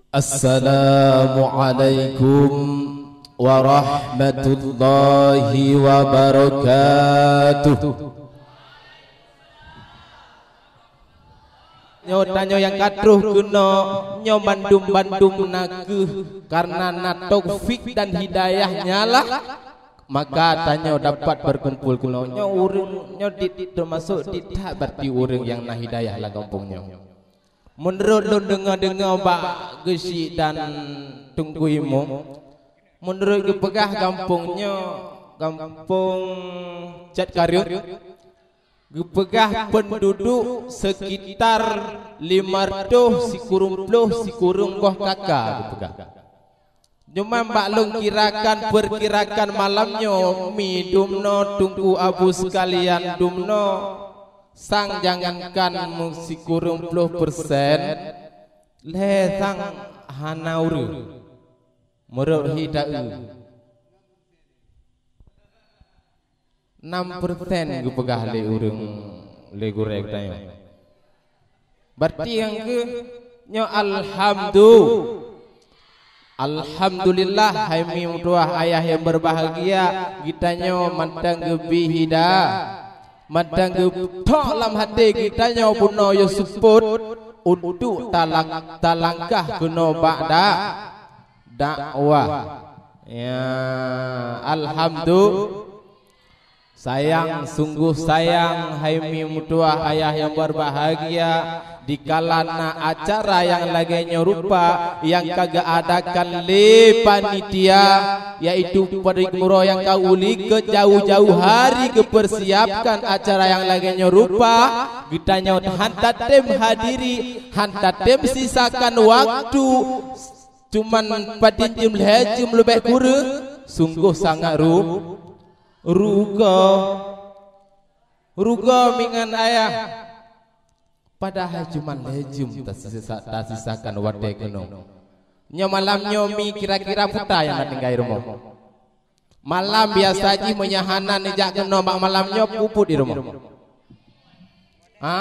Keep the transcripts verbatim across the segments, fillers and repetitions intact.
Assalamualaikum warahmatullahi wabarakatuh. Nyoe tanyoe nyang ka troh keunoe, nyoe bandum-bandum na kheueh kareuna na taufik dan hidayah nyalah, maka tanyoe dapat beukumpul keunoe. Nyoe ureuëng, nyoe di, di, teumasok di that berarti ureuëng nyang na hidayah lam gampông nyoe. Meunurot lôn deungoe-deungoe bak geuchik dan teungku imum, meunurot geupeugah gampông nyoe, gampông Cot Kareueng, geupeugah peunduduek sekitar lima ratus sikureueng ploh sikureueng boh K K geupeugah. Cuman bak lôn kirakan, peurkirakan malam nyoe, mi dumnoe, teungku abu seukalian, dumnoe sang jangankan meusikureueng ploh persen, lhée sang hana ureuëng. Meurok hi ta-eu. Nam persen geupeugah lé ureuëng, lé gurée geutanyoe. Berarti nyang keu nyoe alhamdu-, alhamdulillah, hai mi meutuwah ayah nyang beubahgia, geutanyoe mantong geubi hida, mantong geutok lam até geutanyoe bunoe yôh seupôt untuk talang-, talangkah keunoe bak da-, dakwah. Ya, alhamdu-, Sayang, sunggoh sayang, hai mi meutuwah ayah nyang beubahgia, dikala na acara nyang lagée nyoe rupa nyang ka geuadakan lé panitia, yaitu parit uroe nyang ka ulikot jauh-jauh hari geupeursiapkan acara nyang lagée nyoe rupa, geutanyoe han tatem hadiri, han tatem sisakan waktu, cuman padum jeuem lhée jeuem leubeh kureueng, sunggoh sangat ru-, Rugoe, rugoe mi ngon ayah, padahai cuman lhée jeuem tasisa-, tasisakan watée keunoe. Nyoe malam nyoe mi kira-kira peue nyang na tinggai rumoh? Malam biasa jih meunyoe hana neujak keunoe bak malam nyoe, peue-peue di rumoh? Ha?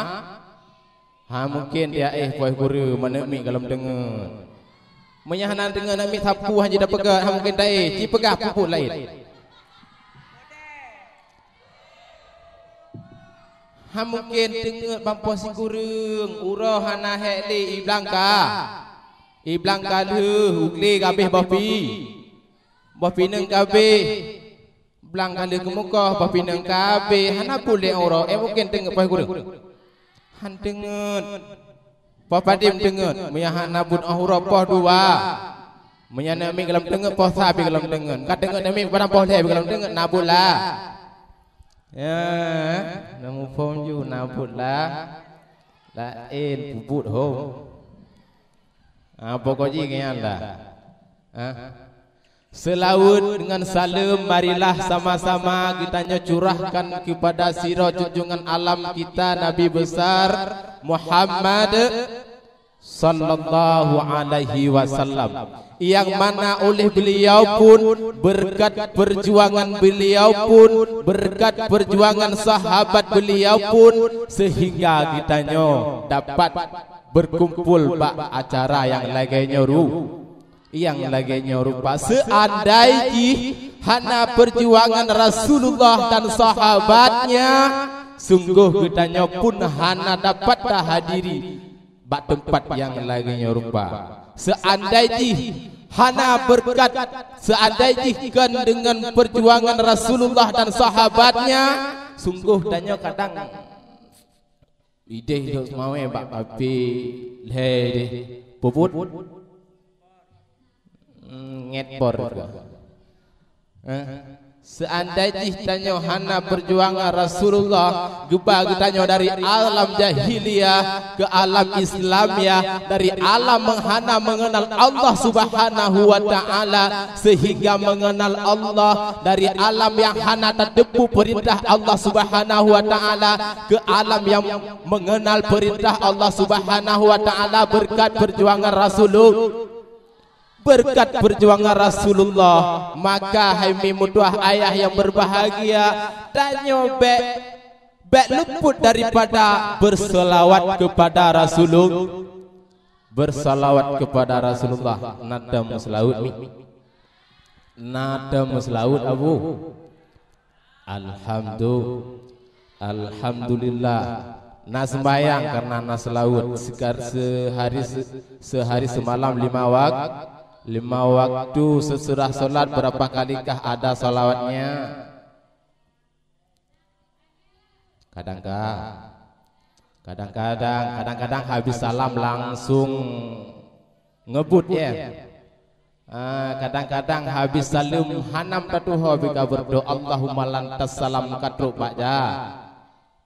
Ha mungken dia éh poh guru meuneuk miet gohlom deungon. Meunyoe hana deungon neuk miet sapeue hana jipeugah, ha mungken ta éh, jipeugah peue-peue laén. Ha mungken teungeut bak poh sikureueng, uroe hana hék lé, iblang ka. Iblang ka lheueh, u glé ka abéh boh pi. Boh pineung ka abéh. Blang ka lheueh keumukoh, boh pineung ka abéh, hana puléh uroe, éh mungken teungeut poh sikureueng. Han teungeut. Poh padum teungeut, meunyoe hana buet óh uroe poh dua. Meunyoe neuk miet gohlom teungeut, poh sa pih gohlom teungeut. Ka teungeut neuk miet padang poh lhée pih gohlom teungeut, na buet la. Ya, na muphom ju na buet la. Laén peubuet hom. Ah, pokok jih nyan dah. Ah. Seulaweuet deungon saleuem, marilah sama-sama geutanyoe curahkan keupada sidroe junjungan alam kita, Nabi Besar Muhammad sallallahu alaihi wasallam, nyang mana oleh beliau pun, berkat perjuangan beliau pun, berkat perjuangan sahabat beliau pun, sehingga geutanyoe dapat berkumpul bak acara nyang lagée nyoe ru-, nyang lagée nyoe rupa. Seandai jih hana perjuangan Rasulullah dan sahabatnya, sunggoh geutanyoe pun hana dapat tahadiri bak teumpat nyang lagée nyoe rupa. Seandai jih hana beureukat, seandai jih kon deungon peujuangan Rasulullah dan sahabatnya, sunggoh tanyoe kadang ideh lhok seumawé bak api lhée deh puput. Hmm, nget bor juga. Eh? Seandai jih tanyoe hana peujuangan Rasulullah, geuba geutanyoe dari alam jahiliyah keu alam Islamiyah, dari alam hana mengenal Allah Subhanahu wa Ta'ala, sehingga mengenal Allah, dari alam nyang hana tateupeue peurintah Allah Subhanahu wa Ta'ala keu alam nyang mengenal peurintah Allah Subhanahu wa Ta'ala beureukat peujuangan Rasulullah. Beureukat peujuangan Rasulullah, maka hai mi meutuwah ayah nyang beubahgia, tanyoe bék, bék luput daripada beurseulawat keupada Rasulullah. Bersalawat kepada Rasulullah. Na teuh meuseulaweuet mi? Na teuh meuseulaweuet, Abu? Alhamdu-, Alhamdulillah. Na seumbahyang karena na seulaweuet. Sekar-, sehari se-, sehari semalam lima wak-, lima waktu sesudah salat berapa kalikah ada salawatnya? Kadang-kadang, kadang-kadang, kadang-kadang habis salam langsung ngebut, ya. Ah, kadang-kadang habis saleuem hanam tatuho bika berdoa, Allahumma lantas salam ka trok bak ja-,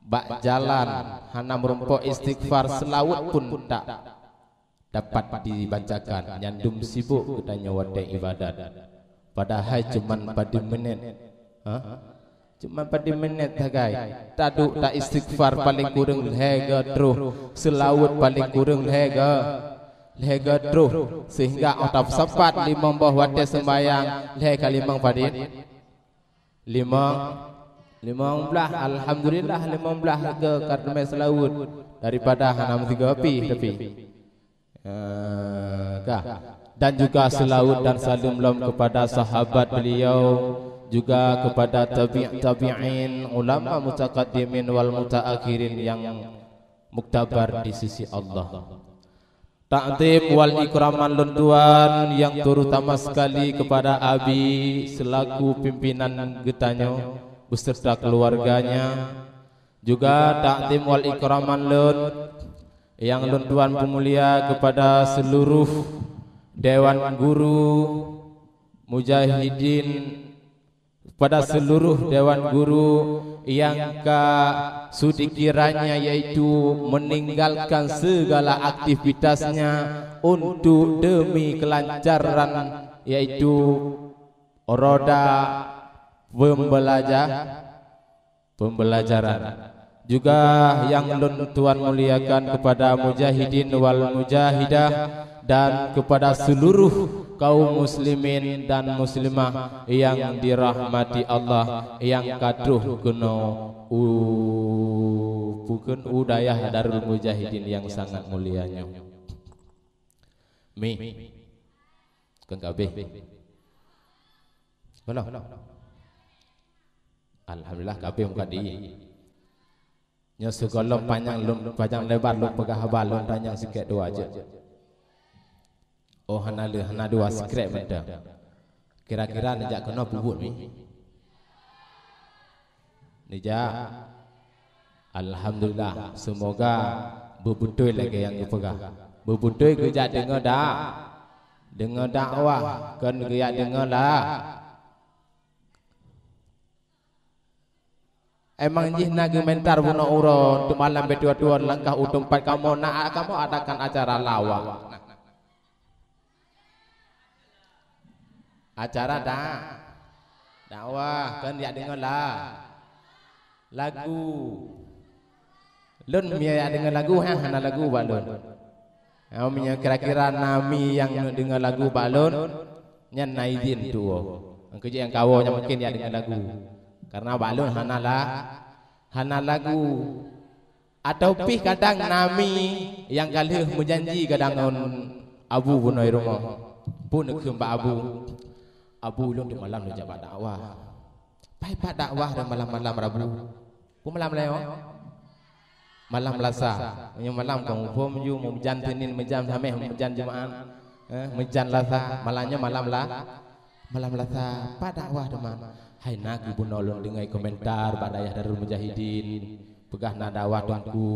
bak jalan, hana meurumpok istighfar, seulaweuet pun tak dapat dibacakan, nyan dum sibok geutanyoe watée ibadat. Padahai cuman padum minét. Ha? Cuman padum minét sagai. Taduek ta istighfar paléng kureueng lhée go troh, seulaweuet paléng kureueng lhée go, lhée go troh, sehingga óh tasapat limong boh watée seumbahyang lhée ka limong padum? Limong, limong blaih. Alhamdulillah, limong blaih go ka teumé seulaweuet daripada hana meusigoe pih tapi. Eh, ka. Dan juga seulaweuet dan saleuem lom kepada sahabat beliau, juga kepada tabi', tabi'in, ulama mutaqaddimin wal mutaakhirin yang muktabar di sisi Allah. Takzim wal ikraman lôn tuan yang terutama sekali kepada Abi selaku pimpinan geutanyoe beserta keluarganya. Juga takzim wal ikraman lôn yang lôn tuan peumulia kepada seluruh dewan guru mujahidin, kepada seluruh dewan guru yang ka sudikiranya yaitu meninggalkan segala aktivitasnya untuk demi kelancaran yaitu roda pembelajar pembelajaran. Juga yang lôn tuan muliakan kepada mujahidin wal mujahidah dan kepada seluruh kaum muslimin dan muslimah yang dirahmati Allah yang ka troh keunoe u, bukon u dayah Darul Mujahidin yang sangat mulia nyoe. Mi. Kon ka habéh. Belum. Alhamdulillah, ka habéh mukaddi. Nyoe sigohlom panyang lôn, panyang lebar lôn peugah haba, lôn tanyong sikrék dua jeuet. Oh, hana lé, hana dua, sikrék mantong. Kira-kira neujak keunoe peubuet mi? Neujak. Alhamdulillah, semoga beubeutôi lagée nyang geupeugah. Beubeutôi geujak deungoe dak-, deungoe dakwah, kon geujak deungoe la. Emang jih na geumentar bunoe uroe, teuma lam beutôi-beutôi langkah u teumpat kamoe na, kamoe adakan acara lawak. Acara da-, dakwah, kon jak deungoe la-, lagu. Lôn meunyoe jak deungoe lagu, hana lagu bak lôn. Meunyoe kira-kira na mi nyang deungoe lagu bak lôn, nyan na idin tuwoe. Nyang keujeuet nyang kawoe nyan mungken jak deungoe lagu. Karena bak lôn hana la-, hana lagu. Atawa pih kadang na mi nyang ka lheueh meujanji kadang ngon abu bunoe rumoh. Pun neukheun bak abu, "Abu, ulôn teuk malam lôn jak bak dakwah." Pai bak dakwah dan malam-malam Rabu. Peue malam laén? Malam Lasa. Meunyoe malam ka muphom ju, meujan Senin, meujan Hameh, meujan Jumat. Eh, meujan Lasa, malam nyoe malam la-, malam Lasa. Pat dakwah teuma. Hai na geubunoe lôn deungoe komentar bak dayah Darul Mujahidin. Peugah na dakwah Teungku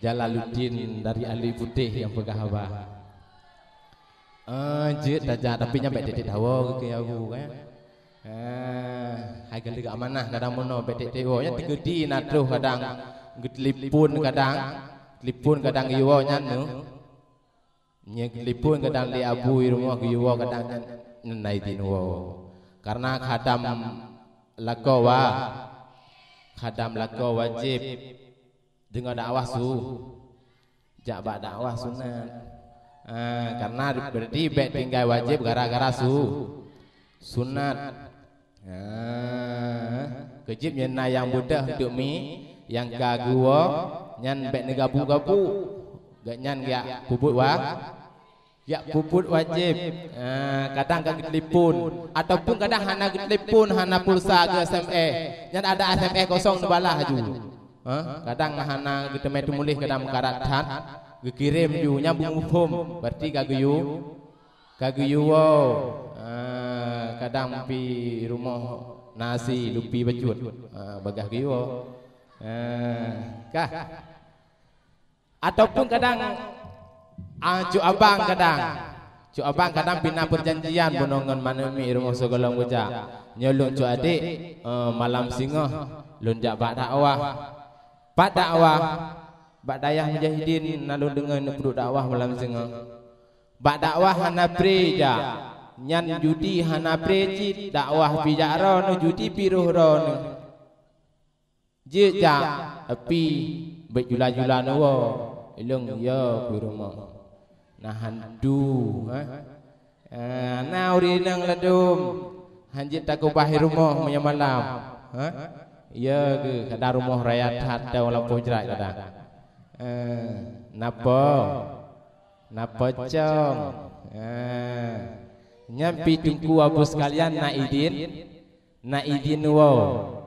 Jalaluddin dari Alui Putéh nyang peugah haba. Ah, jeuet tajak, tapi nyan bék tieb-tieb tawoe keu abu kan. Ah, hai ka lheueh amanah kadang bunoe bék tieb-tieb woe. Nyan teukeudi na troh kadang geutelepon kadang, telepon kadang geuwoe nyan nyoe. Nyan geutelepon kadang lé abu i rumoh geuwoe kadang nyan, nyan na idin woe. Karena khadam lakoe wa-, khadam lakoe wajéb deungoe dakwah su-, jak bak dakwah sunat. Ah, karena berarti bék tinggai wajéb gara-gara su-, sunat. Ah, keujeuet nyan na nyang beudôh untuk mi, nyang ka geuwoe nyan bék neugabu-gabu. Gobnyan jak peubuet wa-, jak peubuet wajéb. Ah, kadang ka geutelepon, ataupun kadang hana geutelepon, hana pulsa, geu-S M S. Nyan ada S M S kosong neubalah laju. Ha? Kadang hana geuteumé teumuléh, kadang meukarat that, geukirém ju, nyan beumuphom, berarti ka geuyue, ka geuyue woe. Ah, kadang pi rumoh na asi lupi bacut. Ah, bagaih geuyue woe. Ah, kah. Ataupun kadang, ah, cuk abang kadang. Cuk abang kadang pih na peujanjian bunoe ngon manéuk miet rumoh sigohlom geujak. Nyoe lôn cuk adék, eh, malam singoh lôn jak bak dakwah. Pat dakwah, bak dayah mujahidin na lôn deungoe neupeuduek dakwah malam singoh. Bak dakwah hana pré jak. Nyan judi hana pré cit, dakwah pih jak droeneuh, judi pih roh droeneuh. Jeuet jak, tapi bèk jula-jula neuwoe. Ilôn, ya, keu rumoh. Na hantu, ha? Ah, na ureueng inong ladôm. Han jeuet takeubah i rumoh meunyoe malam. Ha? Ya keu, kadang rumoh raya that, tawa lampôh jrat kadang. Eh, napa? Napa cong? Ah. Nyan pih Teungku Abu sekalian na idin? Na idin woe.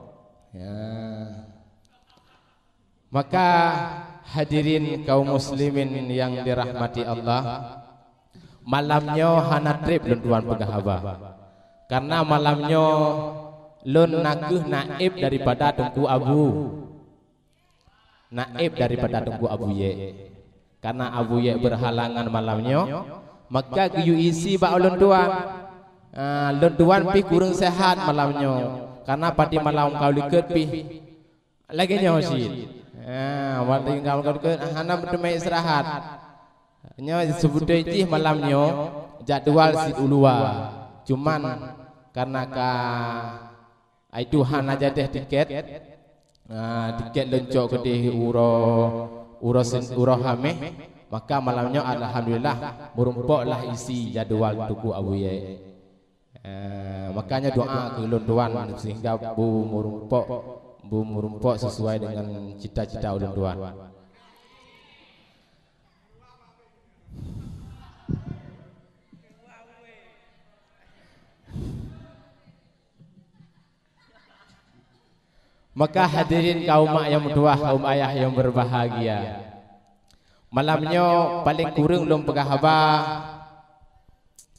Ya. Maka hadirin kaum muslimin yang dirahmati Allah, malam nyoe hana trép lôn tuan peugah haba. Karena malam nyoe lôn nakeuh naib daripada Teungku Abu. Naib daripada Teungku Abu Yek. Karena Abu Yek berhalangan malam nyoe, maka geuyue isi bak ulôn tuan. Ah, lôn tuan pih kureueng sehat malam nyoe. Karena pati malam ka likot pih lagèe nyoe cit. Ah, pati malam ka likot hana meuteumé istirahat. Nyoe seubutôi jih malam nyoe jadwal cit u luwa. Cuman karena ka Ai Tuhan hana jadeh tiket. Ah, tiket lôn cok keudeh uroe, uroe Sen-, uroe Hameh. Maka malam nyoe alhamdulillah meurumpok lah isi jadwal Teungku Abu Yek. Ah, makanya doa keu lôn tuan sehingga bu meurumpok, bu meurumpok sesuai dengan cita-cita ulôn tuan. Maka hadirin kaum mak nyang meutuwah, kaum ayah nyang berbahagia, malam nyoe paleng kureueng lôn peugah haba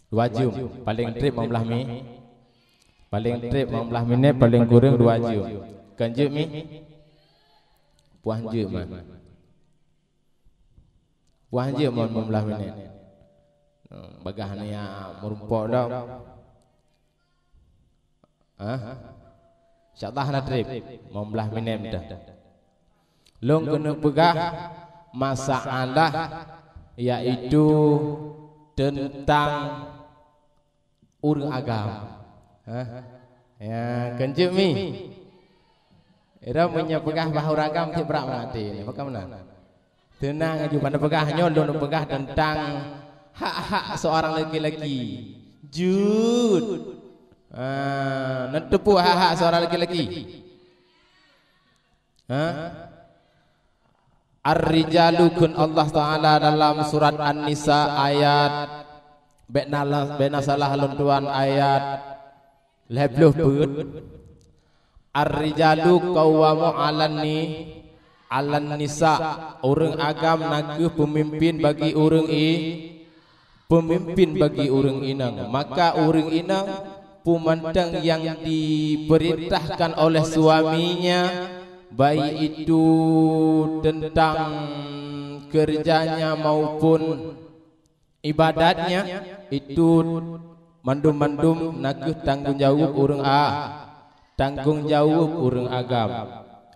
dua jeuem, paleng trép limong blaih mi-, paleng trép limong blaih minét, paleng kureueng dua jeuem. Kon jeuet mi? Puah jeuet mah. Puah jeuet mon limong blaih minét. Bagah ni ya meurumpok dong. Hah? Insya Allah na trép limong blaih minét dah. Lôn keuneuk peugah masalah, yaitu teuntang ureueng agam. Hah? Ya, kon jeuet mi. Ira meunyoe peugah bah ureueng agam cit brat meunan até. Pakon meunan? Teunang aju, ban peugah nyoe lôn peugah teuntang hak-hak seorang laki-laki. Jeuet. Ah, neuteupeue hak-hak seorang laki-laki. Ha? Ar-rijalu kheun Allah Taala dalam surat An-Nisa ayat, bèk na la-, bèk na salah lôn tuan, ayat lhèe ploh peuet. Ar-rijalu qawwamu 'alan ni-, 'alan nisa, ureueng agam na kheueh peumimpin bagi ureueng i-, peumimpin bagi ureueng inong. Maka ureueng inong peue mantong nyang dipeurintahkan oleh suaminya, baik itu teuntang keureuja nyan maupun ibadat nyan, itu mandum-mandum na kheueh tanggong jaweueb ureueng a-, tanggong jaweueb ureueng agam.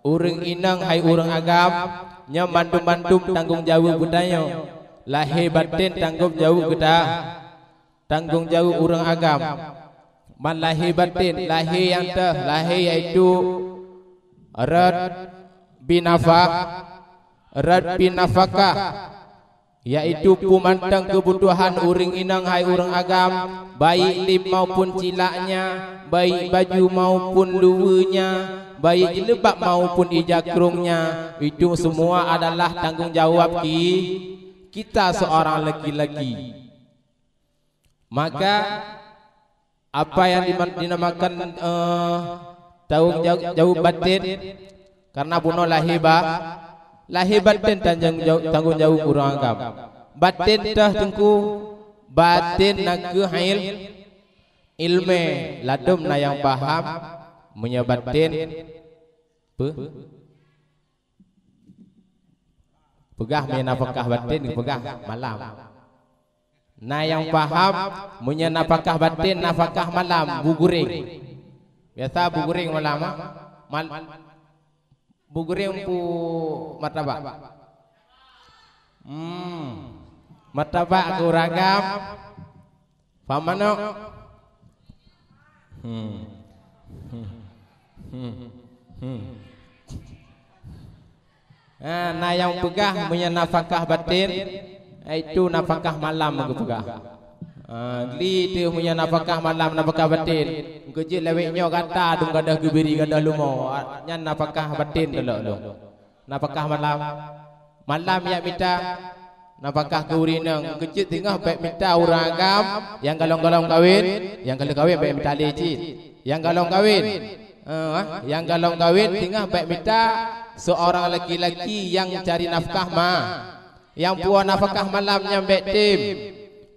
Ureueng inong hai ureueng agam, nyan mandum-mandum tanggong jaweueb geutanyoe. Lahé batén tanggong jaweueb geuta-, tanggong jaweueb ureueng agam. Ban lahé batén, lahé nyang teuh, lahé yaitu rot binafa-, rot binafakah, yaitu peue mantong keubutuhan ureueng inong hai ureueng agam, baik lém maupun cilaknya, baik baju maupun luweue nya, baik jeuleubab maupun ija krông nya, itu semua adalah tanggong jawab ki-, kita seorang laki-laki, maka apa yang dima-, dinamakan, eh, tanggung jawab, jawab batin, karena bunoe lahé ba-, lahé batin tanggung jawab, tanggung jawab ureuëng agam. Batin teuh teungku, batin nakeuh il-, ilmé, ladôm na nyang paham, meunyoe batin, peu-, peugah meunyoe nafakah batin, peugah malam. Na nyang paham, meunyoe nafakah batin, nafakah malam, bu guréng. Biasa bu guréng malam, ah. Mal-, bu guréng pu martabak. Hmm. Martabak keu ureuëng agam. Paham manok? Hmm. Hmm. Hmm. Hmm. Ha, na nyang peugah meunyoe nafakah batin, yaitu nafakah malam geupeugah. Ha, li teuh meunyoe nafakah malam, nafakah batin. Geujeuet lawét nyoe gata dum gadoh geubri gadoh lumo, nyan nafakah batin teuh lom. Nafakah malam. Malam jak mita nafakah keu ureuëng inong. Geujeuet teungoh bék mita ureuëng agam nyang golom-golom kawén, nyang ka lheueh kawén bék mita lé cit. Nyang golom kawén, eh, nyang golom kawén teungoh bék mita seorang laki-laki nyang cari nafkah ma. Nyang puwoe nafakah malam nyan bék tem.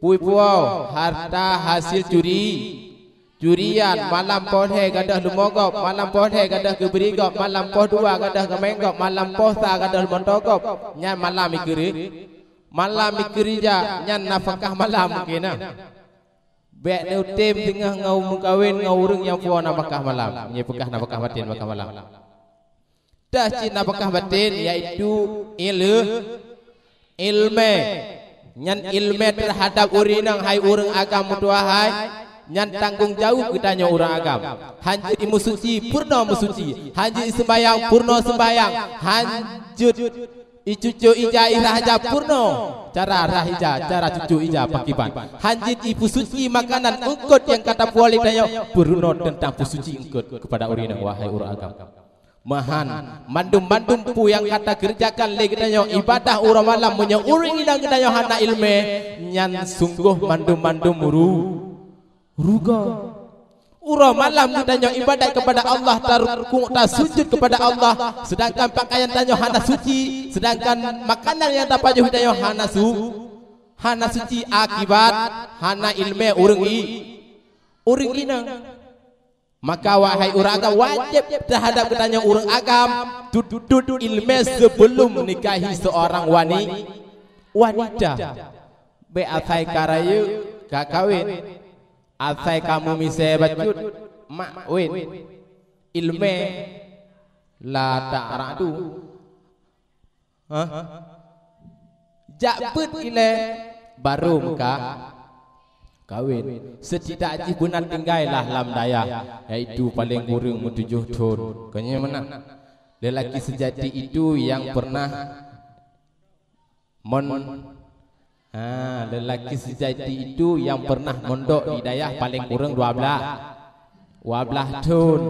Peue puwoe? Harta hasil curi. Curian, malam poh lhée gadoh lumo gob, malam poh lhée gadoh geubri gob, malam poh dua gadoh geumeng gob, malam poh sa gadoh lumoto gob. Nyan malam ikeuri-, malam ikeurija, nyan nafakah malam mungken na. Bék neutem teungoh ngon meukawen ngon ureuëng nyang puwoe nafakah malam. Nyan peugah nafakah batin, nafakah malam. Teuh cit nafakah batin, yaitu ileu-, ilmé. Nyan ilmé teuhadap ureuëng inong, hai ureuëng agam meutuwah hai. Nyan tanggong jaweueb geutanyoe ureuëng agam. Hanjeuet imeusuci, peurunoe meusuci. Hanjeuet iseumbahyang, peurunoe seumbahyang. Hanjeuet icucok ija, irhah ija, peurunoe cara rhah ija, cara cucok ija pakiban. Hanjeuet ipeusuci makanan eungkôt nyang ka tapuwoe lé tanyoe, peurunoe teuntang peusuci eungkôt keupada ureuëng inong, wahai ureuëng agam. Meuhan, mandum-mandum peue nyang ka takeureujakan lé geutanyoe ibadah uroe malam, meunyoe ureuëng inong geutanyoe hana ilmé, nyan sunggoh mandum-mandum ru-, rugoe. Uroe malam geutanyoe ibadat keupada Allah, tarukuk, tasujud keupada Allah, seudangkan pakaian tanyoe hana suci, seudangkan makanan nyang tapajoh geutanyoe hana su-, hana suci akibat hana ilmé ureuëng i-, ureuëng inong. Maka, wahai ureuëng agam, wajéb teuhadap geutanyoe ureuëng agam tuntut ilmé seubeulom meunikahi seorang wani-, wanita. Bék asai ka rayeuk ka kawén, asai ka meumisée bacut, mak wén. Ilmé la ta'radu. Hah? Jak beuet ilée barô meuka kawén. Setidak jih beuna tinggai lah lam dayah, yaitu paleng kureueng meutujoh thon. Kon nyan meunan. Lelaki sejati itu yang pernah mon-, ha, lelaki sejati itu yang pernah mondok di dayah paleng kureueng dua blaih, dua blaih thon.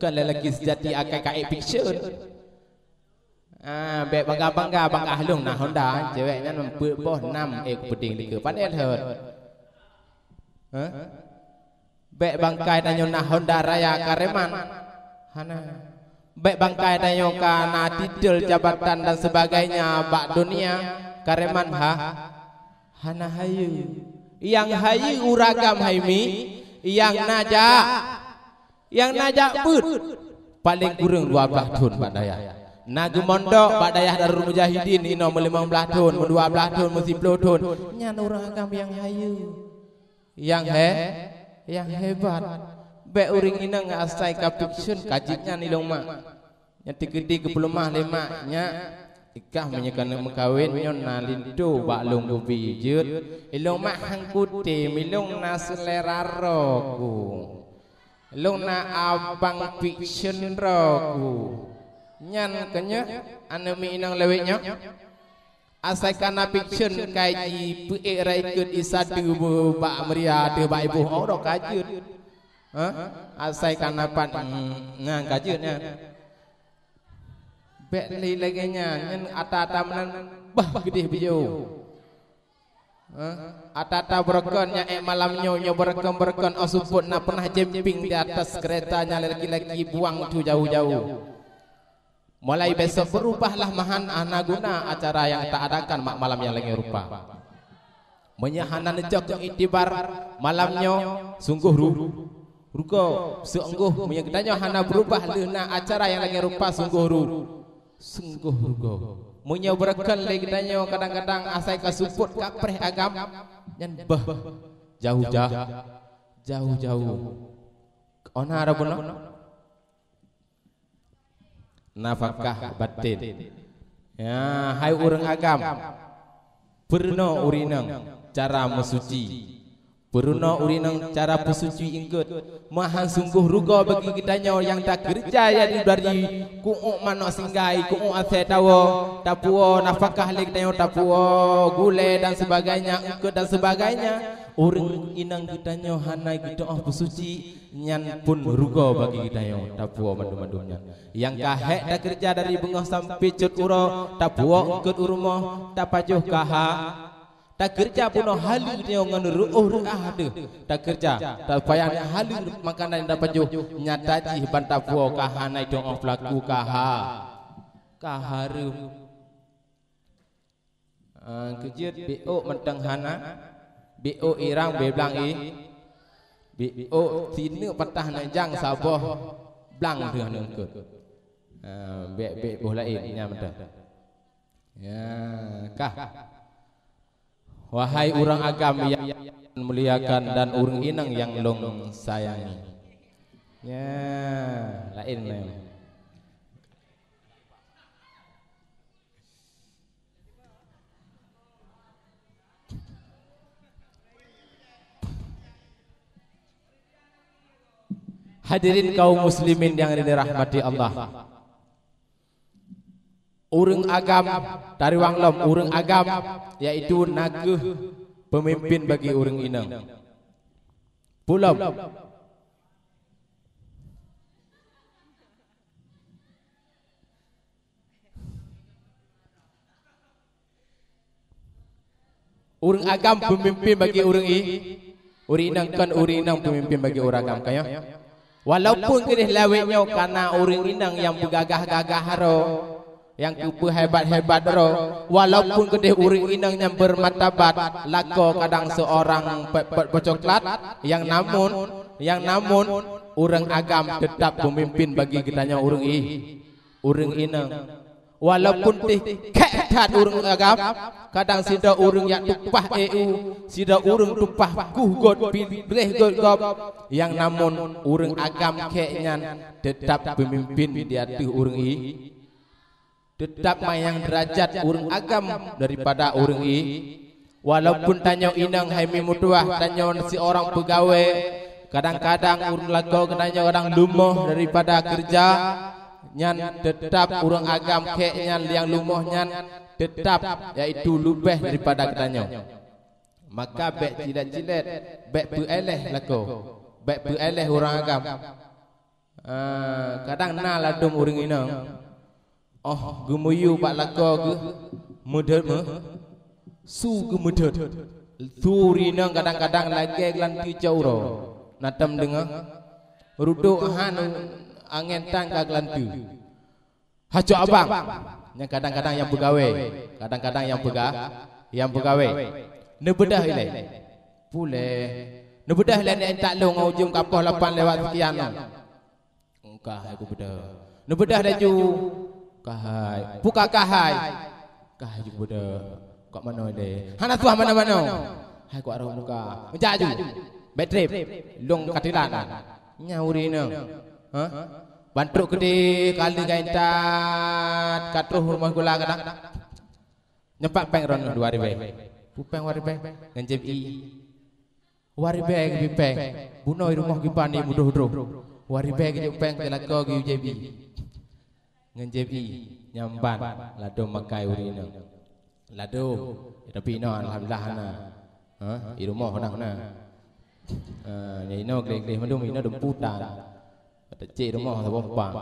Kon lelaki sejati akai ka ék fiction. Ah, bék bangga-bangga, bangga lôn na Honda, cewek nyan peuet boh nam ék peuding dikeue, padahai thon. Hah? Bék bangkai tanyoe na Honda Raya kareman. Hana. Bék bangkai tanyoe ka na titel jabatan dan sebagainya bak dunia kareman ha. Hana hayeue. Nyang hayeue ureuëng agam hai mi, nyang na jak Nyang na jak beuet, paleng kureueng dua blaih thon bak dayah. Na geumondok bak dayah Darul Mujahidin inoe meulimong blaih thon, meudua blaih thon, meusiploh thon. Nyan ureuëng agam nyang hayeue. Nyang he-, nyang hebat. Bék ureuëng inong asai ka fiction ka jeuet nyan ilong mak. Nyan teukeudi geupeuleumah lé mak, "Nyak, ikah meunyoe keuneuk meukawen nyoe na linto bak lôn geubi jeuet. Ilong mak han kutem, ilong na seulera droe ku. Ilong na abang fiction droe ku." Nyan keuh nyoe aneuk miet inong lawét nyoe. Asai ka na fiction kai jipeuék rot ikot isa deuh bak meuria deuh bak iboh, oh, droe ka jeuet. Hah? Asai ka na pat, mm, nyan ka jeuet nyan. Bék lé lagée nyan, nyan ata-ata meunan bah geudeh beujeuet. Eh, ata-ata beureukan nyang ék malam nyoe, nyoe beureukan-beureukan 'oh seupôt na peunah jemping di atas keureta nyang laki-laki buang tu jauh-jauh. Mulai besok beurubahlah meuhan hana guna acara nyang ta-adakan mak malam nyang lagée rupa. Meunyoe hana neucok iktibar malam nyoe, sunggoh ru-, rugoe. Sunggoh meunyoe geutanyoe hana beurubah lheueh na acara nyang lagée rupa, sunggoh ru-, sunggoh rugoe. Meunyoe beureukan lé geutanyoe kadang-kadang asai ka seupôt ka preh agam, nyan beuh jauh-jauh, jauh-jauh. Ona ada bunoe? Nafakah batin. Ya, hai ureuëng agam, peurunoe ureuëng inong cara meusuci. Peurunoe ureuëng inong cara peusuci eungkôt. Meuhan sunggoh rugoe bagi geutanyoe nyang takeureuja jadi dari ku'uk manok singgai, ku'uk asée tawoe, tapuwoe nafakah lé geutanyoe, tapuwoe gulée dan sebagainya, eungkôt dan sebagainya. Ureuëng inong geutanyoe hana geutu'oh peusuci, nyan pun rugoe bagi geutanyoe tapuwoe mandum-mandum nyan. Nyang ka hék takeureuja dari beungoh sampai cot uroe, tapuwoe eungkôt u rumoh, tapajoh ka ha. Takeureuja bunoe haleue tanyoe ngon reuôh reuah deuh. Takeureuja, tapayang haleue makanan tapajoh, nyata jih ban tapuwoe ka hana itu'oh peulaku ka ha. Ka hareuem. Ah, keujeuet B O mantong hana, B O irang beblang i, B O sineuk patah neujang saboh blang deuh neungkot. Ah, bek-bek boh laén nya mantong. Ya, kah. Wahai ureuëng agam nyang muliakan dan ureuëng inong nyang lôn sayangi. Ya, laén memang. Hadirin kaum muslimin yang dirahmati Allah. Ureuëng agam, tariwang lom, ureuëng agam, yaitu nakeuh pemimpin bagi ureuëng inong. Pulom. Ureuëng agam peumimpin bagi ureuëng i, ureuëng inong kon ureuëng inong peumimpin bagi ureuëng agam, ka nyoe. Walaupun keudeh lawét nyoe kana ureuëng inong nyang beugagah-gagah ro, nyang keupeu hebat-hebat ro, walaupun keudeh ureuëng inong nyang beurmartabat, lakoe kadang seurang pet-pet bocoklat, nyang namun, nyang namun, ureuëng agam teutap peumimpin bagi geutanyoe ureuëng i. Ureuëng inong. Walaupun teuh khék that ureuëng agam, kadang sidroe ureuëng nyang tumpah eu, sidroe ureuëng tumpah kuh got pi-, breh got gob, nyang namun ureuëng agam khék nyan teutap peumimpin di ateueh ureuëng i, teutap manyang deurajat ureuëng agam daripada ureuëng i. Walaupun tanyoe inong hai meutuwah, tanyoe siurang peugawée, kadang-kadang ureuëng lakoe geutanyoe kadang lumoh daripada keureuja, nyan teutap ureuëng agam khék nyan nyang lumoh nyan teutap, yaitu leubeh daripada geutanyoe. Maka bék cilet-cilet, bék peuéléh lakoe, bék peuéléh ureuëng agam. Ah, kadang na ladôm ureuëng inong, óh geumiyueb bak lakoe geuh meudeuet meu-, su geumeudeuet. Su ureuëng inong kadang-kadang lagée geulanteue cot uroe. Na tom deungoe? Rudok han angén tan ka geulanteue. Hacok abang. Nyang kadang-kadang nyang peugawée, kadang-kadang nyang peuga-, nyang peugawée. Neubeudoh ilée. Puléh. Neubeudoh ilée nyan tak lôn ujong kapoh lapan lewat sekian nyoe. Ka hai kubeudôh. Neubeudoh laju. Ka hai. Puka ka hai. Ka hai kubeudôh. Kok manoe deh. Hana tuah manoe-manoe. Hai kuat roh muka. Meujak aju. Bék treb. Lôn katilan. Nyan ureuëng inong. Ha? Ban trok keudeh kali gaintat ka troh rumoh gula kadang. Nyampak péng ron dua ribée. Pupéng dua ribée. Ngon jép i. Waribée geubri péng, bunoe rumoh geuba ni mudôh-dôh. Waribée geujok péng teuh lakoe geuyue jép i. Ngon jép i, nyang ban, ladôm makai ureuëng inong. Ladôm, tapi inoe alhamdulillah hana. Ha, i rumoh hana hana. Ha, nyang inoe gleh-gleh mandum, inoe dumpeue tan. Teucék rumoh saboh pang.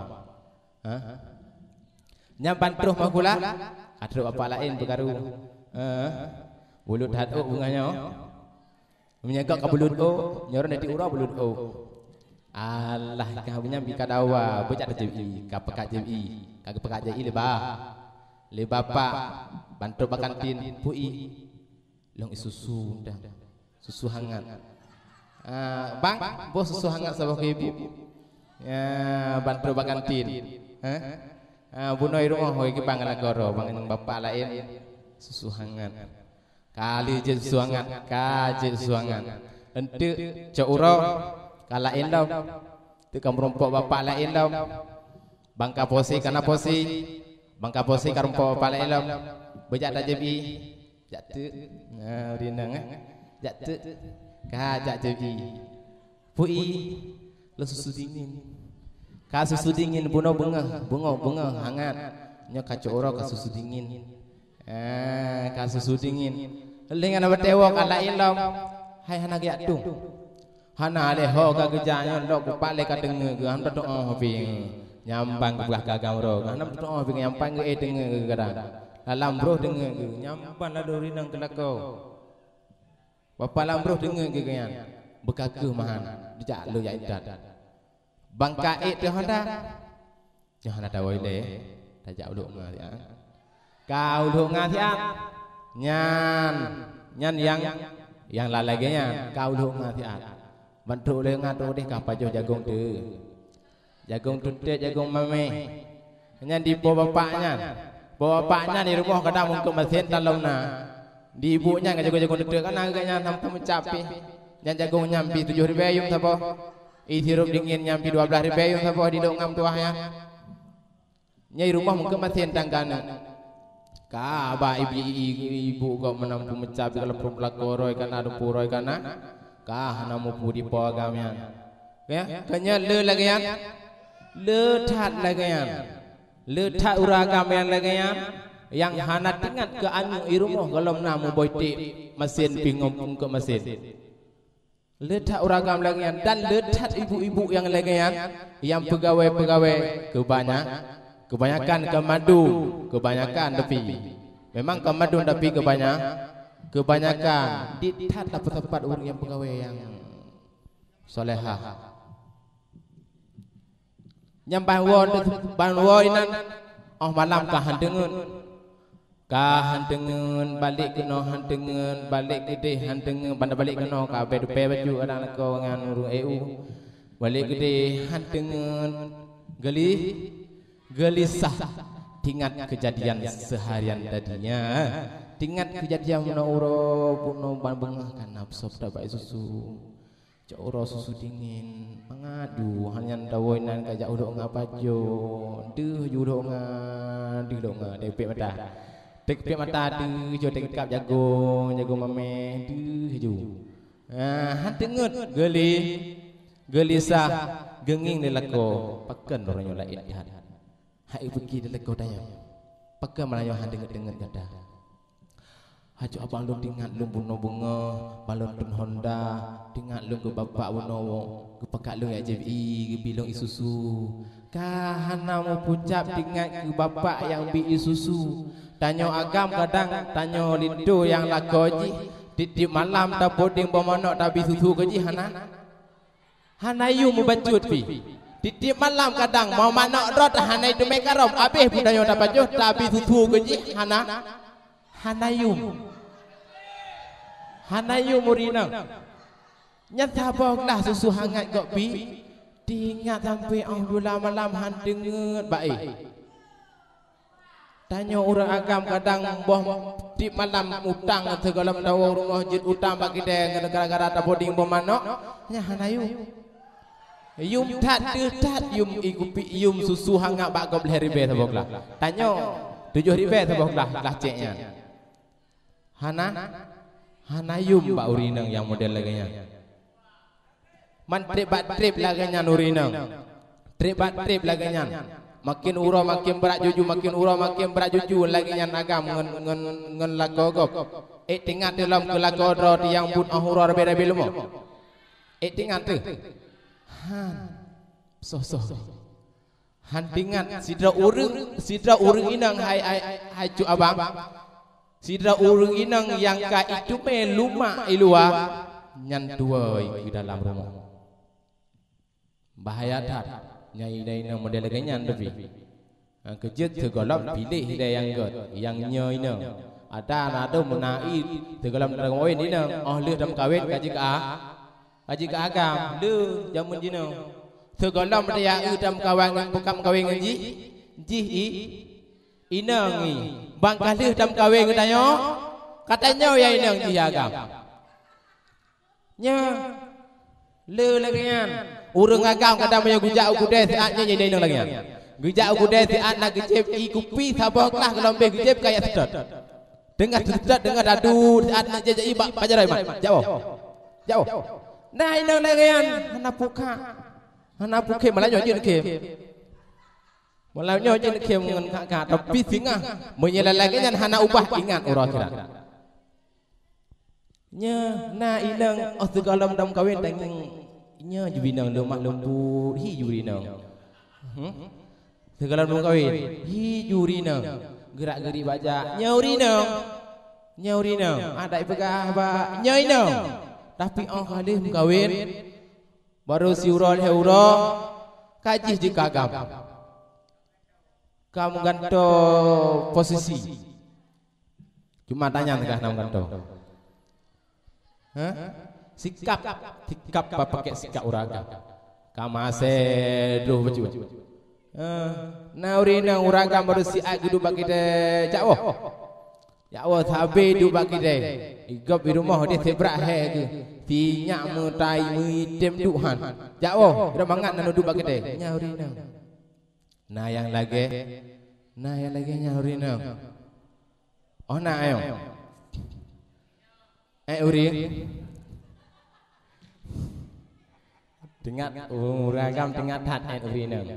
Ha? Nyan ban troh meuhula, ka trok bapak laén peukaru. Ha? Bulut that ôk beungoh nyoe. Meunyoe ka bulut ôk, nyoe ureueng di uroe bulut ôk. Alah, ka beunyan bi ka dawa, beujak tajeub ie, ka peukat jeub ie, ka geupeukat jeub ie lé ba. Lé bapak, ban trok bak kantin, "Pu ie, lôn ie susu dah. Susu hangat." "Ah, bang, boh susu hangat saboh keu ibu." Ya, ban trok bak kantin. Ha? "Ah, bunoe i rumoh, woi, kibang lam koro, bang, bapak laén susu hangat." Ka lheueh jeuet susu hangat, ka jeuet susu hangat. Enteuk cok uroe, ka laén lom. Teuk ka meurumpok bapak laén lom. Bang ka posi, ka na posi. Bang ka posi, ka rumpok bapak laén lom. Beujak tajeub ie. Jak teuk. Nah, ureueng inong, eh. Jak teuk. Ka jak jeub ie. "Pu ie, lôn susu dingin." Ka susu dingin, bunoe beungoh, beungoh, beungoh hangat. Nyoe ka cok uroe ka susu dingin. Eh, ka susu dingin. Lheueh nyan batée woe ka laén lom. Hai hana geujak tueng. Hana lé ho ka geujak nyoe lok kupak lé ka deungoe geuh, hana tatu'oh pih. Nyang ban geupeugah keu agam uroe geuh, hana tatu'oh pih nyang ban geuéh deungoe geuh kadang. Lam broh deungoe geuh, nyang ban ladôm rinang keu lakoe. Bapak lam broh deungoe geuh nyan, beukakeue mahan, dijak lôn jak intat. Bang ka ék teuh honda. Nyoe hana tawoe lé, tajak ulok nga siat. Ka ulok nga siat. Nyan, nyan nyang, nyang lalai lagée nyan, ka ulok nga siat. Ban trok ulok nga trok deh ka pajoh jagong teuh. Jagong tutet, jagong mameh. Nyan di po bapak nyan. Po bapak nyan di rumoh kadang mungkot masen talom na. Di ibu nyan ka jagong-jagong tutet, kan na geuh nyan sampue meucap pih. Nyan jagong nyan bi tujoh ribée yum saboh. Ie sirup dingin nyan bi dua blaih ribée yum saboh di lok ngam tuah nyan. Nyan i rumoh mungkot masen tangga nyan. Ka ba ibi-, i-, ibu gob meunan peumeucab di kalampung pelako roi kana, dumpu roi kana. Ka hana mupu di po agam nyan. Ya, ka nyan le lagée nyan. Le that lagée nyan. Le that ureueng agam nyang lagée nyan, nyang hana teuingat keu aneuk i rumoh gohlom na muboh tiek masen pih ngon mungkot masen. Le that ureueng agam lagée nyan dan le that ibu-ibu nyang lagée nyan, nyang peugawée-peugawée keubanya-, keubanyakan ka mandum, keubanyakan tapi. Memang ka mandum tapi keubanya-, keubanyakan. Di that na peusapat ureueng nyang peugawée nyang salehah. Nyang ban woe, ban woe inan, óh malam ka han teungeut. Ka han teungeut, balek keunoe han teungeut, balek keudeh han teungeut, ban balek keunoe ka abée dupée bacut kadang lakoe ngon ureueng E U. Balek keudeh han teungeut, geuli-, geulisah. Teuingat keujadian seuharian tadi nyan. Teuingat keujadian meunan uroe, bunoe ban beungoh ka na sob tabak susu. Cok uroe susu dingin, mangat ju, hana nyan tawoe inan ka jak ulok nga pajoh. Deuh ju ulok nga, deuh ulok nga, teupék mata. Teupék mata deuh ju, teukab jagong, jagong mameh, deuh ju. Ah, han teungeut, geuli-, geulisah, geungieng lé lakoe, pakon uroe nyoe laén that. Hai beuki lé lakoe tanyoe. Pakon malam nyoe han teungeut-teungeut gata. Haju abang lôn teuingat lôn bunoe beungoh, ban lôn treun honda, teuingat lôn keu bapak bunoe, geupakat lôn jak jieb ie, geubi lôn ie susu. Ka hana meupucab teuingat keu bapak nyang bi ie susu. Tanyoe agam kadang, tanyoe linto nyang lakoe jih, tieb-tieb malam tapuding boh manök tabi susu keu jih hana? Hana yum meubacut pih. Tieb-tieb malam kadang mau manök rot hana teumé karab, abéh peutanyoe tapajoh tabi susu keu jih hana, hana yum. Hana yum ureueng inong. Nyan saboh glah susu hangat gob bi, teuingat sampoe óh dula malam han teungeut bak éh. Tanyoe ureueng agam kadang boh tieb malam utang sigohlom tawoe rumoh jeuet utang bak kidée gara-gara tapuding boh manök, nyan hana yum. Yum that deuh that yum ie kupi, yum susu hangat bak gob lhée ribée saboh glah. Tanyoe tujoh ribée saboh glah, glah cék nyan. Hana, hana yum bak ureueng inong nyang model lagée nyan. Man treb bak treb lagée nyan ureueng inong. Treb bak treb lagée nyan. Maken uroe maken brat juju, maken uroe maken brat juju lagée nyan agam ngon, ngon, ngon lakoe gob. Ék teuingat teuh lom keu lakoe droe teuh nyang buet óh uroe rabe-rabe leumo. Ék teuingat teuh. Han. Soh-soh. Han teuingat sidroe ureueng, sidroe ureueng inong hai, hai, hai cut abang. Sidroe ureuëng inong nyang ka iteumé lumak i luwa, nyan tuwoe keu dalam rumoh. Bahaya that. Nyang inong-inong model lagée nyan tapi. Nyang keujeuet sigohlom piléh ilée nyang gét, nyang nyoe inong. Ata na dum meunan sigohlom tameukawen inong, óh lheueh tameukawen ka jikeu a-, ka jikeu agam, le jamén jinoe. Sigohlom tayue tameukawen ngon, tameukawen ngon jih, jih i, inong i. Ban ka lheueh tameukawen ngon tanyoe, ka tanyoe nyang inong jih agam. Nyan, le lagée nyan. Ureuëng agam kadang meunyoe geujak u keudè siat nyan jadi inong lagée nyan. Geujak u keudè siat na geujieb ie kupi saboh glah, geulombeh geujieb keu jak seutôt. Teungoh seutôt, teungoh dadu siat na jijak ie bak pajaroe mat. Jak woe. Jak woe. Na inong lagée nyan hana pukat. Hana pukat, malah nyoe jeuet khem. Malah nyoe jeuet khem ngon kak-kak, tapi singoh meunyoe lagée nyan hana ubah, ingat uroe akhirat. Nyoe na inong óh sigohlom tameukawen tangieng, nyoe ju inong leumah leumbut, hi ju inong. Hmm? Sigohlom tameukawen, hi ju inong. Geurak-geurik bak jak, nyoe inong. Nyoe inong. Adak ipeugah bak, nyoe inong. Tapi óh ka lheueh meukawen, barô siuroe lhée uroe, ka jih jikeu agam. Ka meugantoe posisi. Cuma tanyang teuka na meugantoe. Hah? Sikap, sikap bak pakai sikap ureuëng agam. Ka masée droe bacut. Hah? Na ureuëng inong ureuëng agam barô siat geuduek bak keudè, jak woe. Jak woe sabe duek bak keudè. Igob i rumoh deh sibrak hé geuh. Sinyak meutai meuitem duek han. Jak woe, droe mangat na duek bak keudè. Nyan ureuëng inong. Na nyang lagée, na nyang lagée nyan ureuëng inong. Oh na ayo. Eh ureuëng. Teuingat ureuëng agam teuingat that eh ureuëng inong.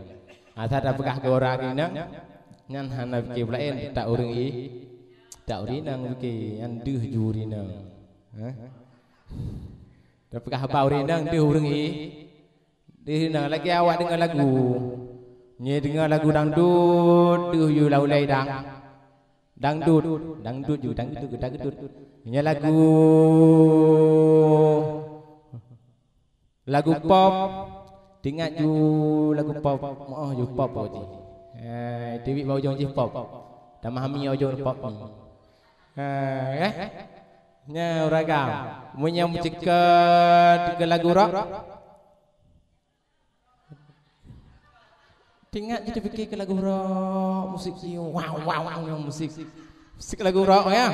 Asai tapeugah keu ureuëng inong, nyan hana pike laén, tak ureuëng i, tak ureuëng inong pike, nyan deuh ju ureuëng inong. Hah? Tapeugah haba ureuëng inong deuh ureuëng i. Deuh na lagée awak deungoe lagu. Nyoe deungoe lagu dangdut, deuh yue laulée dang. Dangdut, dangdut ju, dangdut, dangdut. Nyoe lagu, lagu pop. Teuingat ju lagu pop, moh ju pop bak jih. Eh, tiwik bak ujong jih pop. Tamah mi ujong pop ni. Eh, eh. Nyoe ureuëng agam. Meunyoe meuceukeut keu lagu rock. Teuingat jih teupike keu lagu rock, musik jih, wow, wow, wow, musik. Musik lagu rock ya.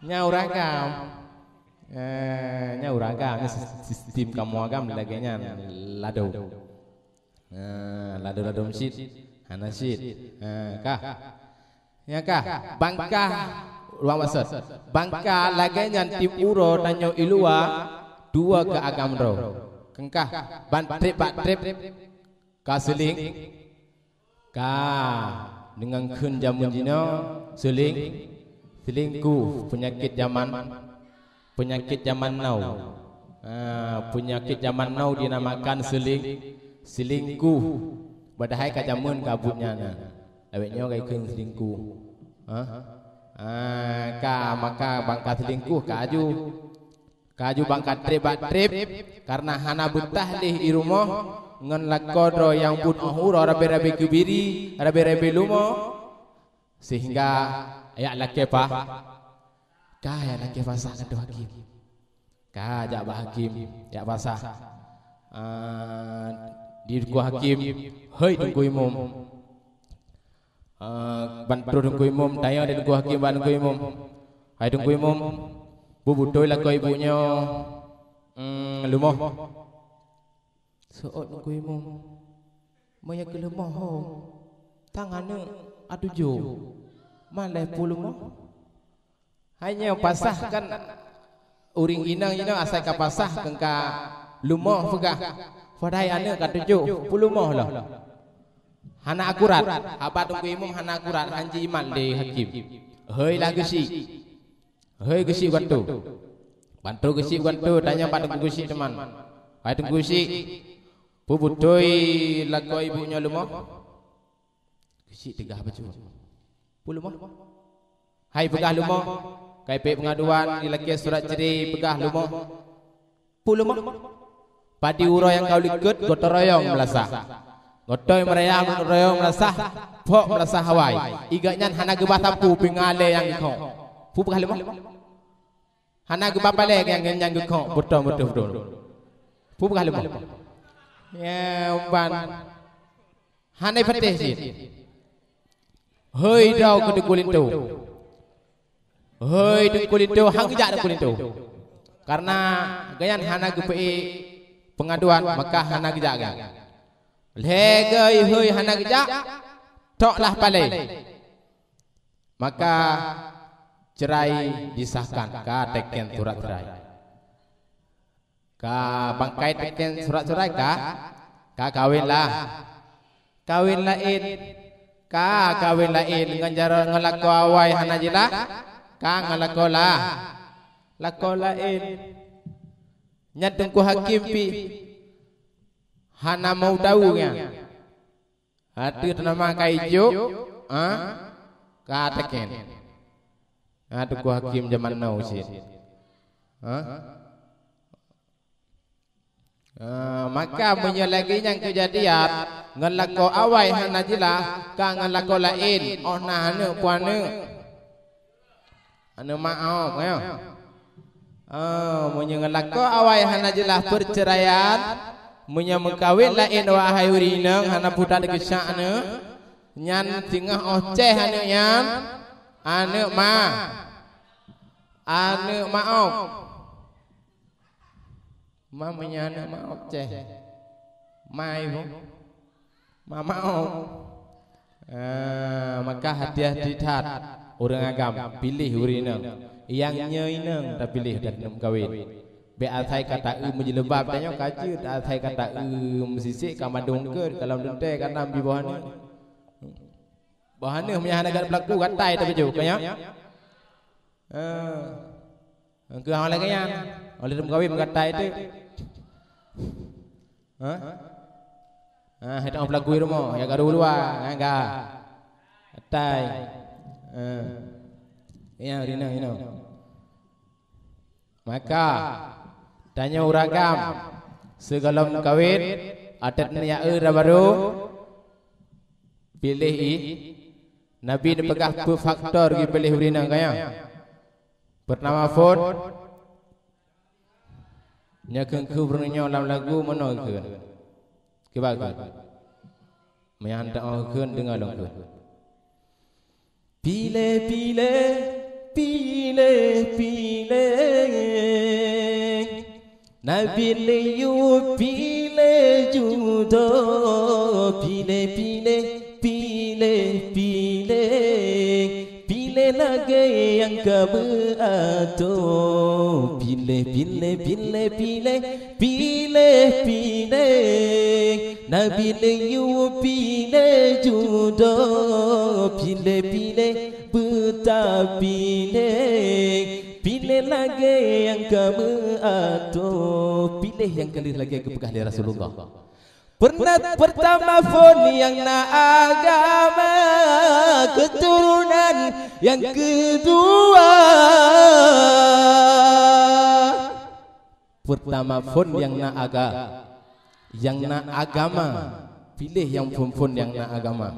Nyan ureuëng agam. Eh, nyan ureuëng agam, nyan sis-, sistem kamoe agam lagée nyan lado. Eh, lado-lado meusit, hana sit. Eh, kah. Nyang ka, ban ka, ulang maksud. Ban ka lagée nyan tieb uroe tanyoe i luwa, tuwoe keu agam droe. Keungkah, ban treb bak treb, ka seuling, ka deungon kheun jamén jinoe, seuling, seulingkuh, peunyakét jamén. Peunyakét jamén now. Ah, peunyakét jamén now dinamakan seuling-, seulingkuh. Padahai ka jamén ka buet nyan na. Awét nyoe ka ikheun seulingkuh. Ha? Ah, ka, maka ban ka seulingkuh ka aju. Ka aju ban ka treb bak treb, kareuna hana beutah lé i rumoh ngon lakoe droe nyang buet óh uroe rabe-rabe keubiri, rabe-rabe leumo, sehingga jak lakée pa-, ka jak lakée pasah keu Teungku Hakim. Ka jak bak hakim, jak pasah. Ah, di Teungku Hakim, "Hei Teungku Imum." Ah, ban troh Teungku Imum, tanyong di Teungku Hakim bak Teungku Imum. "Hai Teungku Imum, beu beutôi lakoe ibu nyoe, mm, leumoh?" Seuôt Teungku Imum, "Meunyoe keu leumoh ho, tang aneuëk atujoh, malée peue leumoh?" Hai nyoe pasah kan ureuëng inong inoe asai ka pasah keu ka leumoh peugah, padahai aneuëk ka tujoh, peue leumoh lom. Hana akurat, haba Teungku Imum hana akurat, han jimat lé hakim. Hei lah geusyik. Hei geusyik gantoe. Ban troh geusyik gantoe, tanyong bak Teungku Geusyik teuma. Hai Teungku Geusyik, peue beutôi lakoe ibu nyoe leumoh? Geusyik teugah bacut. Peue leumoh? Hai peugah leumo, kai peuet peungaduan, ilakée surat cerai peugah leumo. Peue leumo? Padum uroe nyang ka likot gotong royong meulasah. Gotong meuraya gotong royong meulasah, phok meulasah awai. Igak nyan hana geuba sapeue pinga lé nyang geukhok. Peue peugah leumo? Hana geuba palée nyang, nyang geukhok, beutôi, beutôi, beutôi. Peue peugah leumo? Ya, umban. Hana patéh cit. Hôi droe keu Teungku Linto. Hôi Teungku Linto, han geujak Teungku Linto. Karena gobnyan hana geupeuék peungaduan, maka hana geujak gobnyan. Lhée geuh hôi hana geujak, toklah palée. Maka cerai disahkan, ka teken surat cerai. Ka bangkai teken surat-surat ka, ka kawin lah. Kawin laén, ka kawin laén ngon jaroe ngon lakoe awai hana jeulaih, ka ngon lakoe lah. Lakoe laén. Nyan Teungku Hakim pih hana mau tahu nyan. Ateueh teunama ka ijok, ha? Ka teken. Ha, Teungku Hakim jaman now cit. Ha? Ha, maka meunyoe lagée nyan keujadian, ngon lakoe awai hana jeulaih, ka ngon lakoe laén, oh na aneuk pue aneuk. Aneuk maoh, ya. Ah, meunyoe ngon lakoe awai hana jeulaih peuceuraian, meunyoe meukawén laén wahai ureuëng inong hana putat geusyak aneuk, nyan singoh óh céh aneuk nyan, aneuk ma, aneuk maoh. Ma meunyoe aneuk maoh céh. Mai bu. Ma maoh. Ah, maka hati-hati that ureuëng agam piléh ureuëng inong. Nyang nyoe inong tapiléh dan neuk kawén. Bék asai ka taeu meujeuleuba tanyoe ka jeuet, asai ka taeu meusisek ka mandum keut, ka lom teuntée ka nam jiboh aneuk. Boh aneuk meunyoe hana gata peulaku gatai tapeujeuet, ka nyoe? Ah. Keu hana lagée nyan, oleh teumeukawen meugatai teuk. Ha? Ha, hai teuh peulaku rumoh, ya garu luwa, nyan ka. Gatai. Ha. Ya, rina, rina. Maka, tanyoe ureuëng agam, sigohlom kawen, ateueh neujak eu baru, piléh i. Nabi neupeugah peue faktor geupiléh ureuëng inong kaya. Peurtama phon, nyoe kheun keu ureuëng nyoe lam lagu meunoe kheun. Kiban kheun. Meunyan teuoh kheun deungoe lôn kheun. Piléh, piléh, piléh, piléh. Nabi liyue piléh judoe, piléh, piléh, piléh, piléh. Piléh lagée nyang ka meuatoe. Piléh, piléh, piléh, piléh, piléh, piléh. Nabi liyue piléh judoe, piléh, piléh, beutapiléh. Piléh lagée nyang ka meuatoe, piléh nyang ka lheueh lagée geupeugah lé Rasulullah. Peureunah peurtama phon nyang na agama, keuturonan nyang keudua. Peurtama phon nyang na aga-, nyang na agama, piléh nyang phon-phon nyang na agama.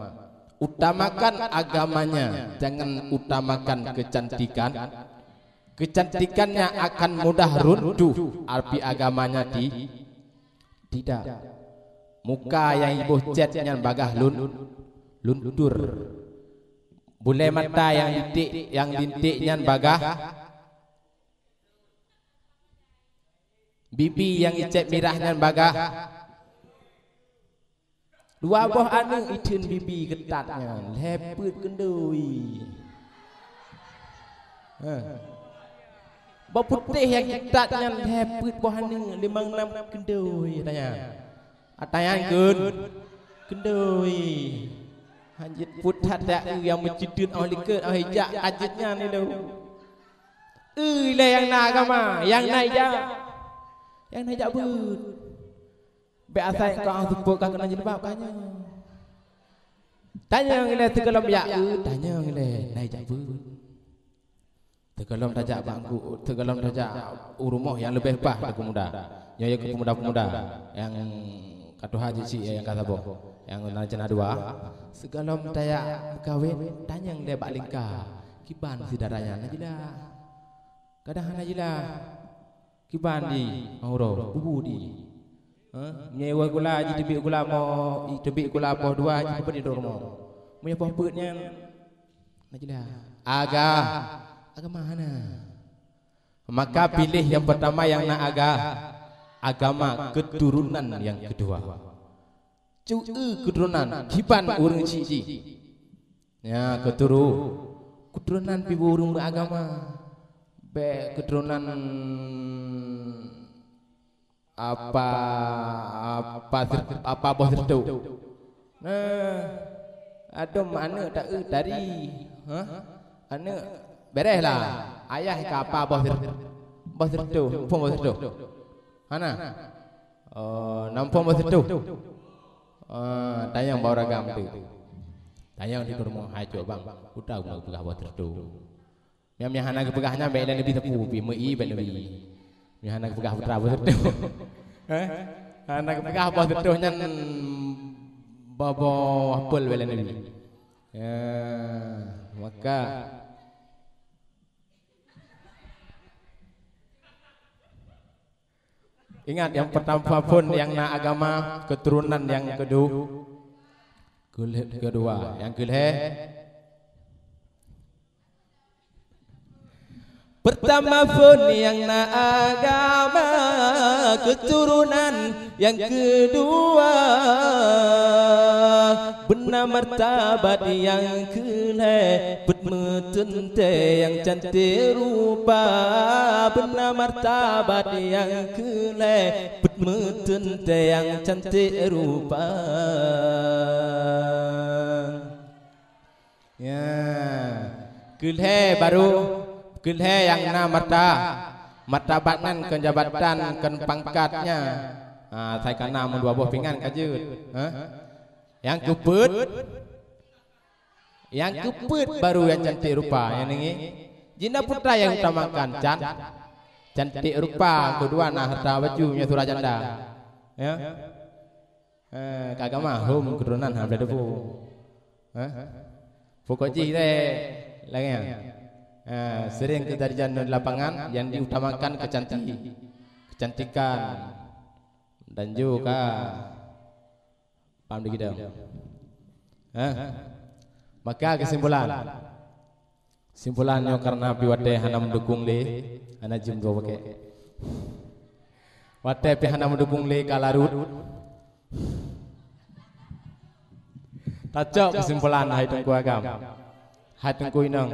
Utamakan agamanya, jangan utamakan kecantikan. Kecantikannya akan mudah runtuh, tapi agamanya ti-, tidak. Muka nyang jiboh cét nyan bagaih lun-, luntur. Bulée mata nyang linték, nyang linték nyan bagaih Bibi nyang icét mirah nyan bagaih. Dua boh aneuk itheun bibi geutat nyan, lhée peuet keundoi. Heh. Boh putéh nyang geutat nyan lhée peuet boh aneuk, limong nam keundoi, tanya. Ataya kheun, keundoi. Hanjeuet putat dak nyang meuceudeut óh likot óh ijak ka jeuet nyan ilée. Eu ilée nyang na agama, nyang na ijak. Nyang na ijak beuet. Bék asai ka óh teupeu ka keunan jilbab ka nyoe. Tanyong ilée sigohlom jak eu, tanyong ilée na ijak beuet. Teugohlom tajak bak guru, teugohlom tajak u rumoh nyang leubeh paih Teungku Muda. Nyoe ya keu pemuda-pemuda nyang ka tuha jih cit nyang ka saboh, nyang na cina dua. Sigohlom tajak meukawen, tanyong lé bak lingka, kiban si dara nyan, na jeulaih. Kadang hana jeulaih. Kiban di, Mauro, bubu di. Ha? Meunyoe gula jiteubiet gula mo, jiteubiet gula poh dua, jipeubeudôh rumoh. Meunyoe poh peuet nyan, na jeulaih. Aga, agama hana. Maka piléh nyang peurtama nyang na aga, agama keuturonan nyang keudua. Cu eu keuturonan, kiban ureueng cit jih. Ya, keuturu-, keuturonan pih ureueng meuagama. Bék keuturonan apa, apa sir-, apa boh sirto. Nah, adom aneuk ta eu tari. Ha? Aneuk, bereh lah. Ayah ka apa boh sir-, boh sirto, phon boh sirto. Hana? Oh, nam phon boh sirto. Ah, tanyong bak ureueng agam tu. Tanyong di rumoh, "Hai cok bang, peue ta geupeugah boh sirto?" Nyang, nyang hana geupeugah nyan bék lé neubi teupeu, pi meu i bék neubi. Nyang hana geupeugah peue ta boh sirto. Eh? Hana geupeugah boh sirto nyan boh-boh apel bék lé neubi. Ya, maka Ingat, nyang peurtama phon nyang na agama, keuturonan nyang keudu-, keulhée-, keudua, nyang keulhée. Peurtama phon nyang na agama, keuturonan nyang keudua, beuna martabat nyang keulhée, peuet meuteuntée nyang cantik rupa, beuna martabat nyang keulhée, peuet meuteuntée nyang cantik rupa. Ya, keulhée baru, keulhée nyang na marta-, martabat nyan kon jabatan, kon pangkat nyan. Ha, sai kana meudua boh pingan ka jeuet. Ha? Nyang keupeuet, Nyang keupeuet baru nyang cantik rupa, nyang ninggi. Jinoe peue ta nyang utamakan, can-, cantik rupa, keudua na hareuta baju, nyoe surah janda. Ya. Eh, ka agama, hom keuturonan hana teupeu. Ha? Pokok jih lé, lagée nyan. Eh, sering keujadian di lapangan yang diutamakan kecantik-, kecantikan dan juga Paham di gidang? Hah? Maka keusimpulan. Simpulan nyoe karena pih watée hana meudukung lé, hana jeuem goe pakai. Watée pih hana meudukung lé ka larot. Tacok keusimpulan hai Teungku Agam. Hai Teungku Inong.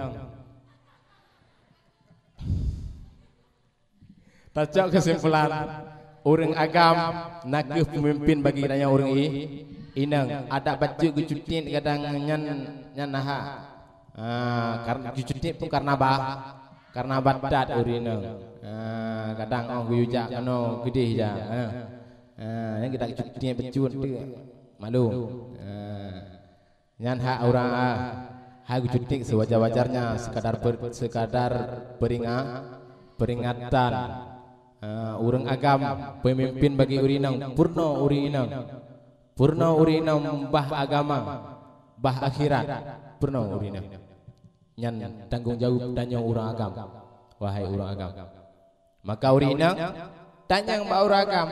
Tacok keusimpulan, ureuëng agam na kheueh peumimpin bagi tanyoe ureuëng i-, inong. Adak bacut geucutiet kadang nyan, nyan na ha. Ah, kar-, geucutiet pun karena bah, karena batat ureuëng inong. Ah, kadang oh geuyue jak keunoe geudeh jak. Ah. Ah, nyang geutak geucutiet bacut tu maklum. Ah. Nyan hak ureuëng a, hai geucutiek sewajar-wajarnya sekadar per-, sekadar peringa-, peringatan. Ah, ureuëng agam, peumimpin bagi ureuëng inong, peurunoe ureuëng inong. Peurunoe ureuëng inong bah agama, bah akhirat, peurunoe ureuëng inong. Nyan tanggong jaweueb tanyoe ureuëng agam, wahai ureuëng agam. Maka ureuëng inong tanyong bak ureuëng agam,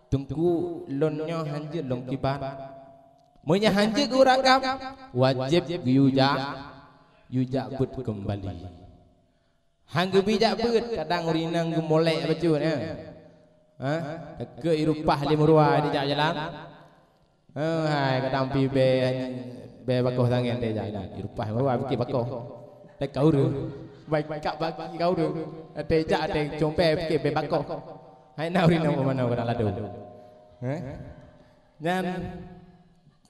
"Teungku, lôn nyoe hanjeuet lôn kiban." Meunyoe hanjeuet keu ureuëng agam, wajéb geuyue jak, yue jak beuet keumbali. Han geubi jak beuet, kadang ureuëng inong geumolek bacut, ya. Ha? Takheun irupah lé meurua dijak jalan. Heuhai, kadang pih bée, bée bakoh tangen teuh jak inan. Irupah meurua pike bakoh. Teuka ureuëng. Bai kak bagi ka ureuëng. Teuh jak teuh cumpée pike bée bakoh. Hai na ureuëng nyang meumanoe kadang ladom. Heh? Nyan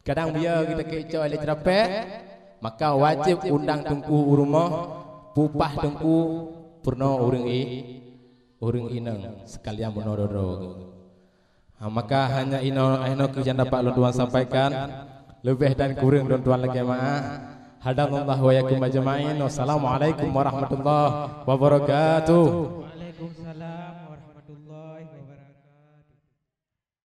kadang biya kita keucok lé ceurapée, maka wajéb undang teungku u rumoh, pupah teungku peurunoe ureuëng i-, ureuëng inong seukalian meunoe droe-droe. Ha, maka hanya inoe, inoe kheueh nyang dapat lôn tuan sampaikan. Leubeh dan kureueng lôn tuan lakée meu'ah. Hadanallahu wa iyyakum ajma'in. Wassalamualaikum warahmatullahi wabarakatuh.